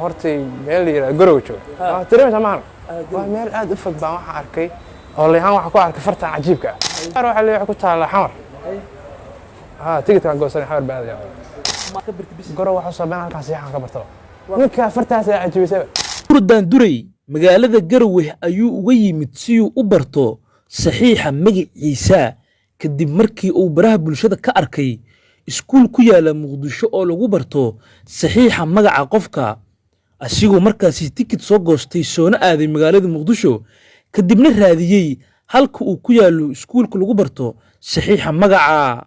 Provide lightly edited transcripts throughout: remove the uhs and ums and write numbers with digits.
Hortay meel la yidhahdo Garowe jooga. Waa dareemaysaa maana waa meel aad u fog baan waxaan arkay oo leeyahan waxaan ku arkay fartan cajiibka ah. Waxaa leeyahay ku taala Xamar. Ha, tigidkaan goosanay, Xamar baan aadaya. Garowe waxaa soo been halkaan saxiixan ka bartaba. Ninka fartaas ayaa cajibisaba. Nuur Duray magaalada Garowe ayuu uga yimid si uu u barto saxiixa magaciisa, kadib markii uu baraha bulshada ka arkay iskuul ku yaala Muqdisho oo lagu barto saxiixa magaca qofka, asigoo markaasi tikid soo goostay, soona aaday magaalada Muqdisho, kadibna raadiyey halka uu ku yaallo iskuulka lagu barto saxiixa magaca.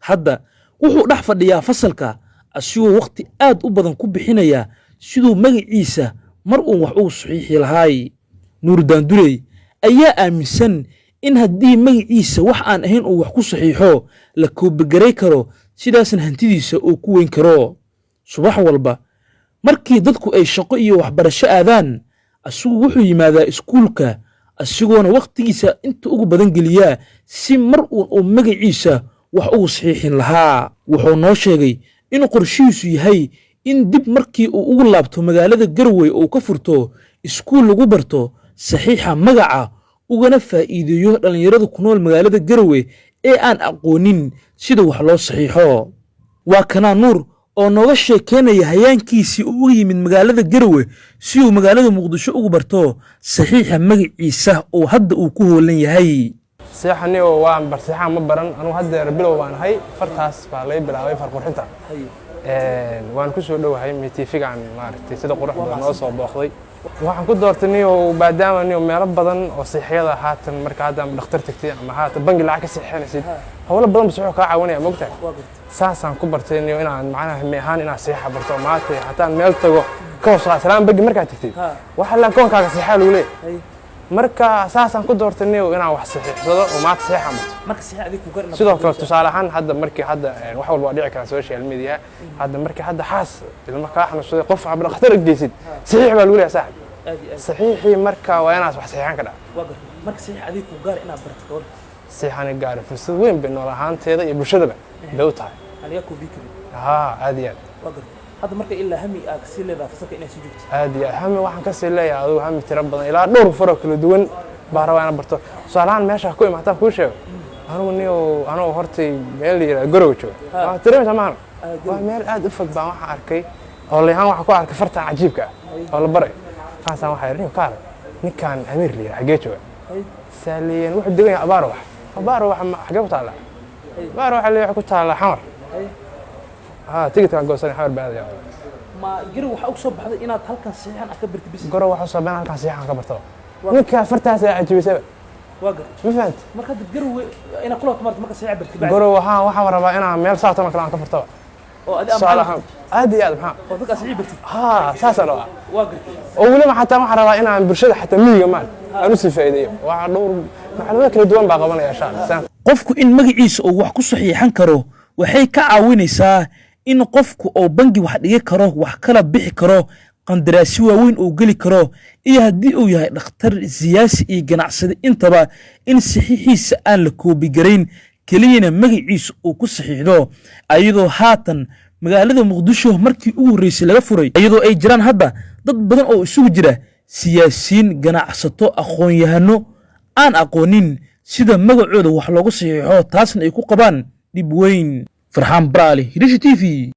Hadda wuxuu dhex fadhiyaa fasalka, asigoo wakhti aad u badan ku bixinaya siduu magaciisa mar uun wax ugu saxiixi lahaay. Nuur Daandurey ayaa aaminsan in haddii magaciisa wax aan ahayn uu wax ku saxiixo, la koobigaray karo, sidaasna hantidiisa uu ku weyn karo. Subax walba markii dadku ay shaqo iyo waxbarasho aadaan, asigu wuxuu yimaadaa iskuulka, asigoona wakhtigiisa inta ugu badan geliyaa si mar uun uu magaciisa wax ugu saxiixin lahaa. Wuxuu noo sheegay in qorshihiisu yahay in dib markii uu ugu laabto magaalada Garowe uu ka furto iskuul lagu barto saxiixa magaca, ugana faa'iideeyo dhallinyarada ku nool magaalada Garowe ee aan aqoonin sida wax loo saxiixo. Waa kanaa Nuur oo nooga sheekeynaya hayaankiisii uu uga yimid magaalada Garowe si uu magaalada Muqdisho ugu barto saxiixa magaciisa oo hadda uu ku hoolan yahay. Saxiixani oo waan bar, saxiixa ma baran anugu. Haddeer bilow baan ahay. Fartaas baa laga bilaabay far qurxinta. Waan ku soo dhowahay mitiifigan, maaragtay, sida qurux badan noo soo booqday. Waxaan ku doortay niyow maadaama niyow meelo badan oo saxiixyada haatan, marka hadda ama dhakhtar tagtay ama haatan bangi lacag ka saxiixanaysid, howlo badan bas wuxuu kaa caawinaya, mogtahay. Saasaan ku bartay niyow inaan macnaha hami ahaan inaan saxiixa barto. Maanta hataan meel tago ka hoos salaam bangi markaad tagtid, waxa la akoonkaaga saxiixa lagu leeyahay. Marka saasaan ku doortay niyow inaan wax saxiixsado oo maanta saxiixan barto. Marka saxiix adiga ku gar. Sidoo kale, tusaale ahaan, hadda markii hadda wax walba waa dhici karaa social media. Hadda markii hadda xaas ilmo kaa xanuunsaday, qof aba dhakhtar geysid, saxiix baa lagu leeyahay, saaxib. Aad iyo aad. Saxiixii marka waa inaad wax saxiixan ka dhac. Waa gartay. Marka saxiix adiga ku gaar inaad barto gabadha? Saxiixani gaari fursad weyn bay nool ahaanteeda iyo bulshadaba bay u tahay. Aniga koobi karin. Haa, aad iyo aad. Waa gartay. Hadda marka ilaa hami aad kasii leedahay fasalka inaad sii joogto? Aad iyo aad. Hami waxaan kasii leeyahay adugu hami tiro badan, ilaa dhowr faroo kala duwan baa rabaa inaan barto. Tusaale ahaan, meesha ku imaataan kuu sheego, anigu niyow anugu hortay meel la yidhahdo Garowe jooga. Waa dareemaysaa maana waa meel aad u fog baan waxaan arkay oo leeyahan waxaan ku arkay fartan cajiibka ah oo la baray. Kaasaan waxaa yidhi, "Niyow, kaale, ninkan Amiir la yidhaha xaggee jooga?" Saaliyen wuxuu degan yahay Abaaro. Wax Abaaro wax xaggee ku taallaa? Abaaro waxaa leeyahay ku taallaa Xamar. Ha, tigidkaan goosanay, Xamar baan aadaya. Ma Garow waxaa ugu soo baxday inaad halkan saxiixan aad ka bartid bis? Garowe waxaa soo been halkaan saxiixan ka bartaba. Ninka fartaas ayaa cajibisaba. Waa gartay. Ma fahant? Marka hadda Garowe inaad kula timaado marka saxiixa bartid bacdi? Garowe waxaan rabaa inaan meel saatan oo kale aan ka furtaba. Oo adi tusaale ahaan, aad iyo aad, maxaa. Oo dadka saxiix bartid. Haa, saasaan rabaa. Waa gartay. Oo weliba xataa waxaan rabaa inaan bulshada, xataa miyiga maal aan usii faa'iideeyo. Waxaa dhowr macluumaad kala duwan baa qabanaya, insha Allah. Qofku in magaciisa uu wax ku saxiixan karo waxay ka caawinaysaa in qofku uu bangi wax dhigi karo, wax kala bixi karo, qandaraasyo waaweyn uu geli karo, iyo haddii uu yahay dhakhtar, siyaasi iyo ganacsade intaba, in saxiixiisa aan la koobigarayn, keliyana magaciisa uu ku saxiixdo. Ayadoo haatan magaalada Muqdisho markii ugu horreysay laga furay, iyadoo ay jiraan hadda dad badan oo isugu jira siyaasiyiin, ganacsato, aqoon-yahano aan aqoonin sida magacooda wax loogu saxiixo, taasna ay ku qabaan dhib weyn. Farxaan Baraali, Hidasha TV.